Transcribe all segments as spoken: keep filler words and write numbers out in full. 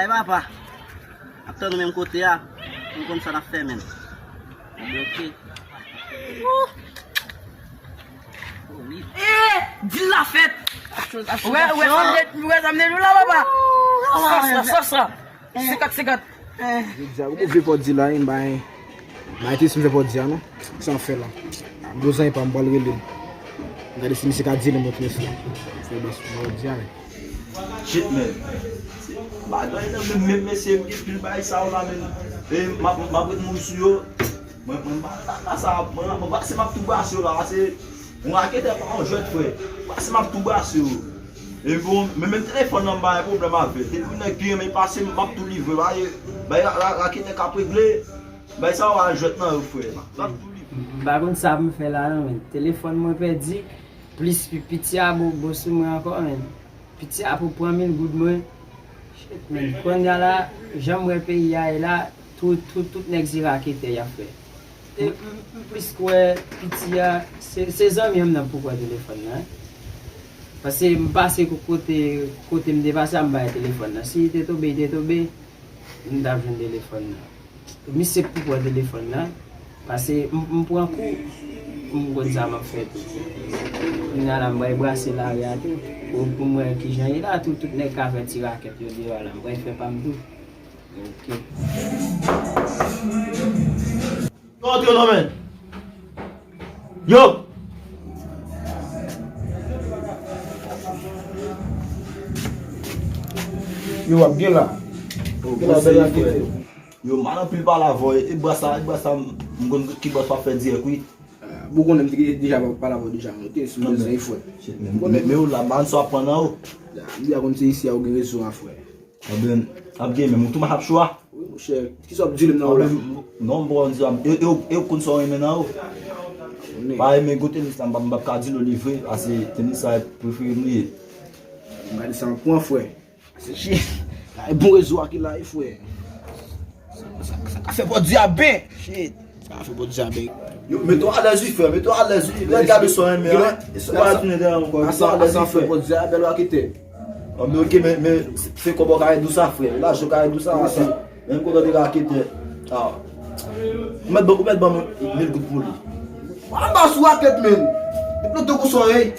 Papa, ap tann ou menm kote a. M konn sa n ap fè menm. Ok. Dil la fèt. Wè, wè sa m te, wè sa m te di w la, papa. Sòs la, sòs la. Senkant senkant. Jodi a, ou vle fò di la, m bay. M bay tris m fè fò di a, non. Sa m fè la. Bouzan pa m pral rele m. Gade si misye ka di li mwen tris la. Fè bas fò di a, men. Shit, man. Bagay nan menm, menm mesye, m gen pil bagay sa yo la, men. E, m ap, m ap ret mouri sou yo. Mwen, mwen, m pa, m pa, m pa sa, mwen, mwen, se m ap tou brase yo la, se yon raketè pa yon jwèt, frè. M pa se m ap tou brase yo. E bon, men menm telefòn nan, m pa gen pwoblèm avè l. Depi nèg ki renmen pase m, m ap tou livre. Bay, bay la, la, raketè k ap regle. Bay sa yo pa jwèt nan yo, frè. M ap tou livre. M pa konn sa pou m fè la, non, men. Telefòn mwen pèdi, plis pi, piti a bo, bo sou mwen ankò, men. Piti a pou pran mil goud mwen. Shit, man. Kounye a la, jan m wè peyi a ye la, tout, tout, tout nèg se raketè y ap fè. E m, m, m plis kwè piti a, se, se zanmi an m nan pou kwè telefòn nan. Paske m pase ko-, kote, kote m te pase a, m bay telefòn nan. Si li te tonbe, li te tonbe, m t ap jwenn telefòn nan. Misye pou pran telefòn nan, paske m, m pran kou, m konn sa m ap fè tou. Kounye a la, m pral brase lari a tou, pou, pou m wè kijan ye la tou, tout nèg ka fè ti rakèt yo deyò la, m pral fè pa m tou. Ok. Yo, antre non, men. Yo! Yo, w ap gen la. Gen la, bèl raketè. Yo, m anpil pale avè w, e bras la, e bras la, m, m konn ki bòs pa fè dirèk, wi. Ah, bon, konnen m te deja pale avè w deja, non, te sou bezwen, frè. Shit, men, men, men ou la, ban sa w ap pran nan ou. Ah, m deja konn se isi a ou gen rezo a, frè. Anben, ap gen, men ou tou mach ap cho a. Wi, monchè, kisa w ap di l nan ou la? Anben, non, m poko di sa, e, e, e ou konn sa w renmen nan ou. Konnen. Pa renmen gwo tenis la, m p ap, m p ap ka di l ou livre, paske tenis sa prefere m li ye. Gade sa m pran, frè. Se shit. Gade bon rezo a ki la, wi, frè. Sa, sa, sa ka fè bòdye a ben. Shit. Sa ka fè bòdye a ben. Yo, mete w alèz, wi, frè. Mete w alèz, wi. Lè gade sou en men, hein. Ou pa tounen dèyè ankò. Mete w alèz, wi, frè. Bòdye a bèl raketè. Anben, ok, men, men, fè kòb ou ka ede w sa, frè. Lajan ou ka ede w sa, frè. Menm kote de raketè. Ah. Ou mèt ban, ou mèt ban mwen mil goud pou li. Anba sou rakèt, men. Depi lontan konsa, hey.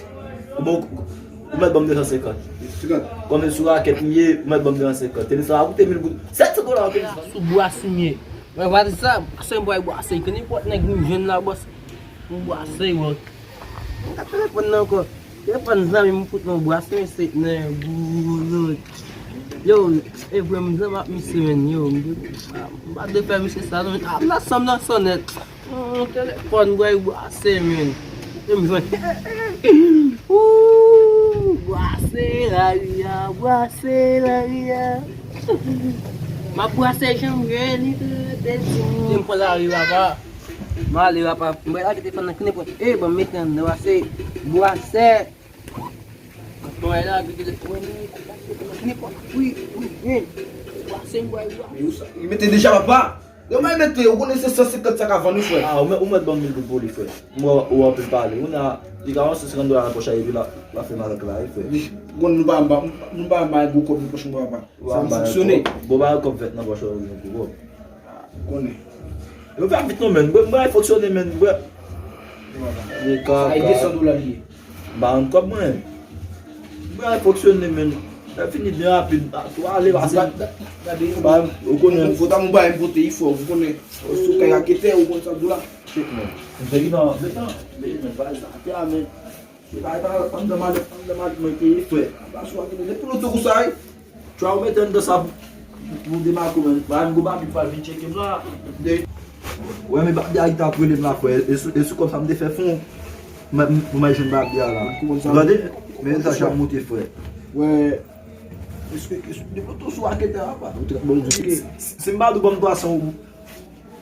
Bon, ou mèt ban m de san senkant. Senkant. Kòm se sou rakèt m ye, ou mèt ban m de san senkant. Tenis la a koute mil goud. Sèt san dola tenis la. Sou bwase m ye. Mwen pa di sa, se m bay bwase. Ke nenpòt nèg m jwenn la, bòs. M bwase, bòs. M ka telefòn nan ankò. Telefòn zanmi m fout mwen bwase, se nan goulout. Yo, e vre m zanmi ak misye, men, yo. M pa de fè misye sa, non. Ah, m nan sanm nan sonnèt. Yon telefòn bwè bwase, men. E m jwenn. Ooh, bwase lari a, bwase lari a. M ap bwase jan m ye, li te di m. E m pran lari a, pa. M ale, papa. M bay lage telefòn nan ki nenpòt. E, ban m mete anndan, bwase. Bwase. Bon, e la, ki nenpòt. Wi, wi, wi. Bwase, m bay, bwase. Li mete deja, papa. Yo, mwen mete, ou konnen se san senkant sa ka vann, wi, frè. Ah, ou mèt, ou mèt ban m mil goud pou li, frè. M wè ou anpil pale. Ou nan, li ka yon san senkant dola nan pòch la, epi l ap, l ap fè m avèk la, wi, frè. Bon, nou pa, nou pa, nou pa bay gwo kòb nan pòch mwen, papa. Sa fonksyone. Bon, bay kòb vèt nan pòch ou, gwo kòb. Ah, ou konnen. Yo fè vit non, men. Mwen, mwen fonksyone, men. Mwen. Sa e de san dola li ye. Ba yon kòb mwen. Mwen fonksyone, men. Lè fini byen rapid. Tou ale pase. Gade, ou konnen. Fò ta mou bay m pote, il fò, ou konnen. Ou sou kay raketè, ou konn sa m di w la. Chèk, men. Mwen nan, men nan, men nan, bay sa, atè a, men. Se pa, e pa, anndan malèt, anndan malèt mwen te ye, frè. Anba sou a, depi lontan konsa, wi. Tchwa, ou mete anndan sa pou, pou, pou demake w, men. Ba m gwo babi pral vin tcheke m la. De. Ou renmen babi a ki t ap rele m la, frè. E sou, e sou kòb sa m te fè fon. Mwen, mwen, mwen jwenn babi a la. Ou tande? Men sa jan monte, frè. Wè. Èske, èske, depi lontan sou raketè a, pa. Bon, si, si, si m pa di w ban m twa san, ou,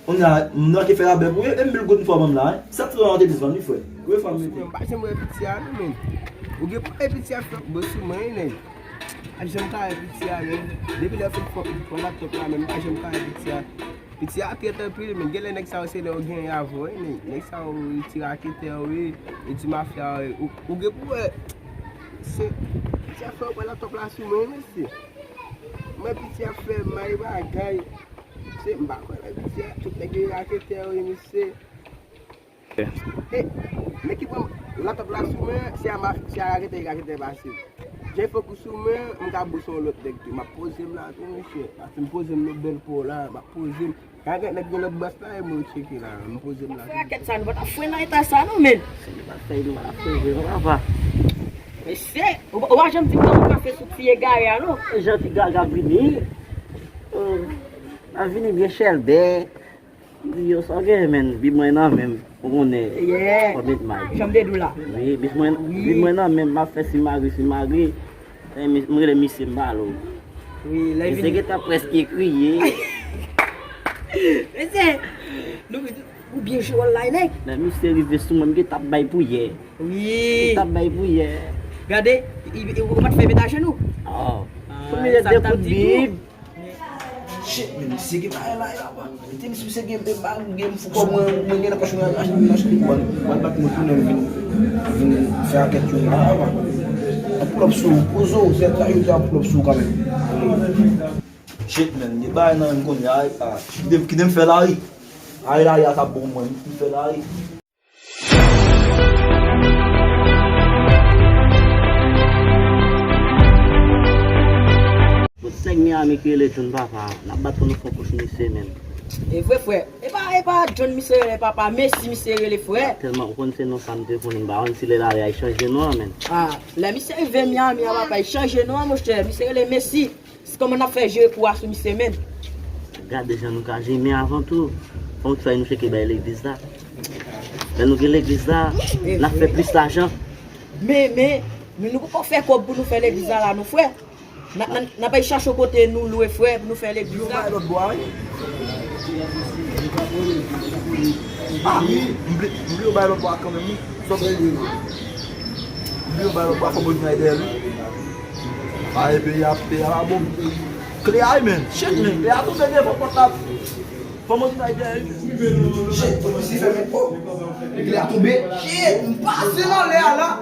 Kounye a, m nan ki fè labè pou e, e mil goud m fè w ban m la, en. Sèt san an te dis vann wi, frè. Wi, fanm mete. M pa janm wè piti a, non, men. Ou gen pou wè piti a fè bò sou mwen, nen. Pa janm ka wè piti a, men. Depi lè fèt fò, fò laptop la, men m pa janm ka wè piti a. Piti a trèt anpil, men. Genlè nèg sa yo se lè yo genyen avè w, nen. Nèg sa yo, ti raketè yo ye, e ti mafya yo ye. Ou, ou gen pou wè. Se, piti a fè w pran laptop la sou mwen, mesye. M Lè piti ap fè may bagay. Se m pa kwè lè piti a, tout nèg yo raketè yo ye, mesye. E, men ki pran laptop la sou mwen, se a ma-, se a raketè, raketè pase. Jan fòk ou sou mwen, m ka bouse yon lòt nèg tou. M ap poze m la tou, mesye. Paske m poze m nan bèl po la, m ap poze m. Gade nèg gen lòt bòs la, e mwen tcheke la, m poze m la. Fè rakèt sa, nou pa t ap fè nan eta sa, non, men. Se nou pa t fè, nou pa t ap fè, vre, non, papa. Mesye, ou, ou pa janm di m kòman w pase sou ti egare a, non. Jan ti gaga vini. Oh, a vini byen chèlbè. Yo, sa w gen, men, bib mwen nan men m, ou konnen. Yeah. Kòmit may. Jan m te di w la. Wi, bib mwen, wi, bib mwen nan men m, m ap fè simagri, simagri. E, mi-, m rele misye, m pale w. Wi, lè misye vini gentan prèske kriye. Mesye, nou, ou byen jwe wòl la, nèg. Lè misye rive sou mwen, m gentan ap bay pou yè. Wi. M t ap bay pou yè. Gade, i, i, ou pa t fè met ajenou? Oh. Ah, fò m jete sa m t ap di tou. Shit, men misye gen bagay la, e papa. Mete misye, misye gen, gen, gen fou kòb mwen, mwen gen nan pòch mwen, achte, achte, mwen, mwen bat mwen tounen, vin, vin fè rakèt yo la, papa. An pull up sou ou, poze w, se ta yo te an pull up sou ou kanmenm. Shit, men, gen bagay nan men m kounye a, a, kite, kite m fè lari. Ay, lari a t ap bon mwen, m fè lari. Nèg Miami ki rele John papa, n ap bat pou nou fè kouch misye menm. E vre, frè. E pa, e pa John misye rele papa, Messi misye rele, frè. Tèlman, ou konn se non sa m te konnen, m pa konn si lè lari a chanje non an, menm. Ah, lè misye rive Miami a, papa, li chanje non an, monchè. Misye rele Messi. Kòman n ap fè jere kou a sou misye menm? Gade jan nou ka jime avan tou. Fò n fè nou cheke bay legliz la. Lè nou gen legliz la, n ap fè plis lajan. Men, men, men nou poko fè kòb pou nou fè legliz la, la, non, frè. N a, n a, n ap al chache yon kote nou lwe, frè, pou nou fè legliz la. Yo bay lòt bò a, wi. Ah, m bliye, m bliye yo bay lòt bò a kanmenm, wi. Sòt. M bliye yo bay lòt bò a, fò mwen vin dèyè l, wi. Ay, peyi a, peyi a pa bon. Kle a, men. Shit, men. Kle a tonbe devan pòt la. Fò mwen vin dèyè, wi. Shit, polis fèmen. Oh! Kle a tonbe. Shit, m pase nan lè a la.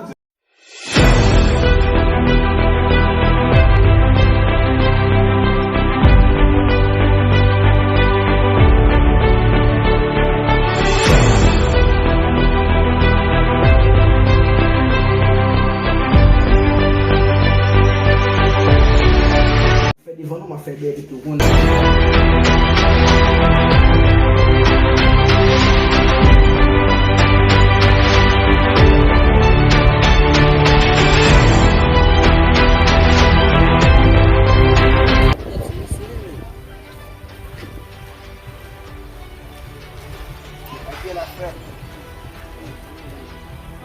Fè devan nou, m ap fè dèyè tou, konnen.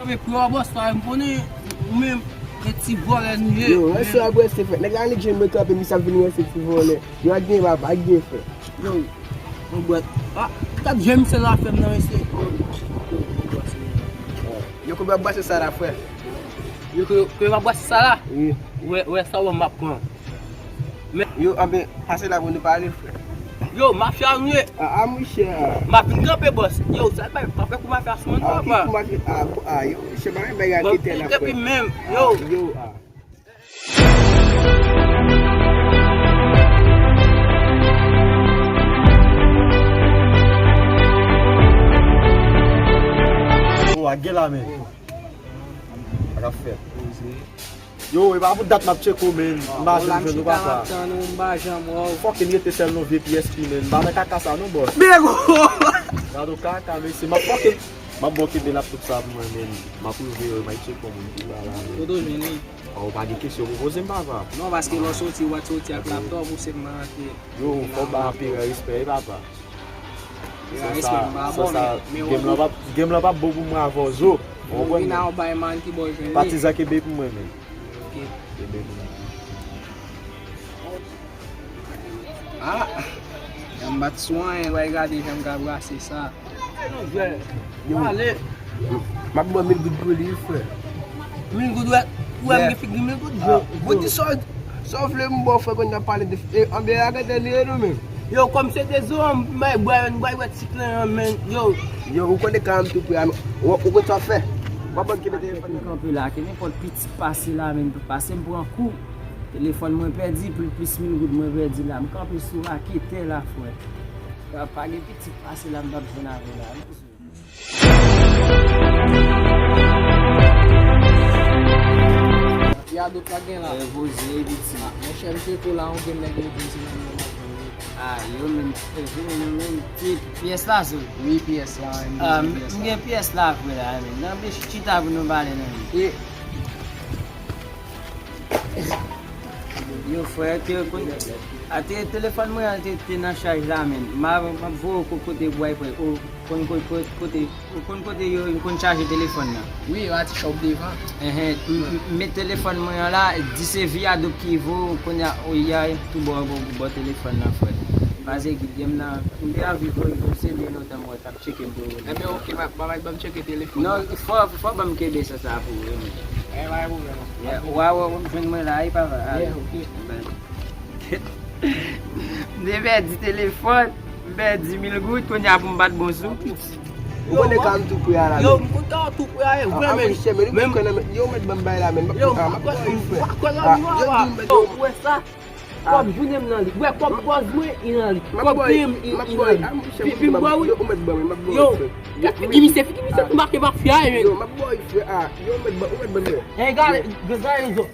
Anben, pou yo bòs la, m konnen ou menm, se ti vòlè nou ye. Yo, ranse a bwè se fè. Nèg la annik jwenn mwen kanpe, misye ap vin ranse ti vòlè. Yo, ak gen papa, ak gen frè. Yo, yon bwèt. Ah, gad jan misye la fè m nan, mesye. Yo, konbyen w ap bwase sa la, frè? Yo, ke, ke w ap bwase sa la? Wi. Wè, wè, sa w wè m ap pran. Men yo, anben, pase la pou nou pale, frè. Yo, mafya nou ye. Ah, ah, monchè. M ap vin kanpe, bòs. Yo, sa pa, pa fè kou mafya sou mwen, non, papa. Ah, ah, yo, monchè, pa gen bagay raketè la, frè. Epi menm, yo. Ah, yo, ah. Oh, a gen la, men. Sa k ap fèt? Yo, e pa pou dat m ap tcheke w, men. M pa janm jwenn ou, papa. M pa janm wè w. Fòk m rete sèl nan vye pyès ki, men. M pa nan kaka sa, non, bòs. Gade w kaka, mesye. M ap fòk m ap bon kenbe laptop sa pou mwen, men. M ap ouvri yo, m ap tcheke yon moun ki pa la, men. Kote w jwenn li? Oh, ou pa gen kesyon pou poze m, papa. Non, paske lè w soti, ou pa t soti ak laptop ou, se m rantre. Yo, fò w ba anperè respè, wi, papa. San sa, san sa, game lan p ap, game lan p ap bon pou mwen avè w, zo. Ou konprann? Vin a yon bay man ki bò jwenn li. Patizan kenbe pou mwen, men. Ok. Kenbe pou mwen. Ah, jan m bat sou anyen, w a gade jan m ka brase sa. Yo, ale. M ap ba w mil goud pou li, frè. Mil goud, wè, ou wè m gen figi mil goud, bro. Ou di sa, sa w vle m ba w, frè, kòm n ap pale de, e, anben a gade li ye, nou menm. Yo, kòm se de zo, m bay bwè, m bay bwè ti klen an, men, yo. Yo, ou konnen ka m tou prè a, men, ou, ou konn sa w fè. W ap ban m kenbe telefòn nan. Kanpe la, ke nenpòt pitit pase la, men, pase m pran kou. Telefòn mwen pèdi, pli, plis mil goud mwen pèdi la. M kanpe sou raketè la, frè. Pa, pa gen pitit pase la, m p ap jwenn avè la. Ki adot la gen la? Eh, poze, pitit. Ah, monchè, m tcheke w la, yon grenn nèg yo di m se nan men w m ap jwenn li. Ah, yo menm, eh, yo menm, menm, ti pyès la, se? Wi, pyès la, m Ah, bezwen m, pyès m la. Gen pyès la, frè, la, menm. Nan, men, chita pou nou pale, nan, men. E Yo, frè, ke kon, a, te, telefòn mwen an te, te nan chaj la, menm. M a, m ap voye w ko-, kote bway frè. Ou konn ko-, ko-, kote, ou konn kote yo, yo konn chaje telefòn nan? Wi, yo a ti chòp devan. Enhen, m, m, m met telefòn mwen an la, di se Viaduc ki voye w, kounye a, ou ya tou bò, bò, bò telefòn nan, frè. Pase gid m nan, m te anvi voye w, se de lontan m wè. Tcheke m pou ou. Enben, oke, ba, ba, ba, ban m tcheke telefòn nan. Non, fò, fò ban m kenbe sa, sa pou ou, wi. Eh, pa gen pwoblèm. Yeah, w a wè, w ap jwenn mwen la, wi, papa. Yeah, oke. M te pèdi telefòn, m pèdi mil goud, kounye a pou m bat bon sou. Ou konnen ka m tou pre a la menm. Yo, m konn ka w tou pre a, e vre, men. Yo, mèt ban m bay la, men. Yo, m pa kwè, m pa kwè nan yo, papa. Yo, m mèt ban m. Kòb jounen m nan li. Wè, kòb pòz mwen, li nan li. Kòb gen m, li, li nan li. Pi, pi m bò wi. Yo, ki misye, ki misye ki make mafya, e, men. Yo, m ap bò wi, frè. Ah, yo, ou mèt ban, ou mèt ban mwen. Hey, gade, gade, gade,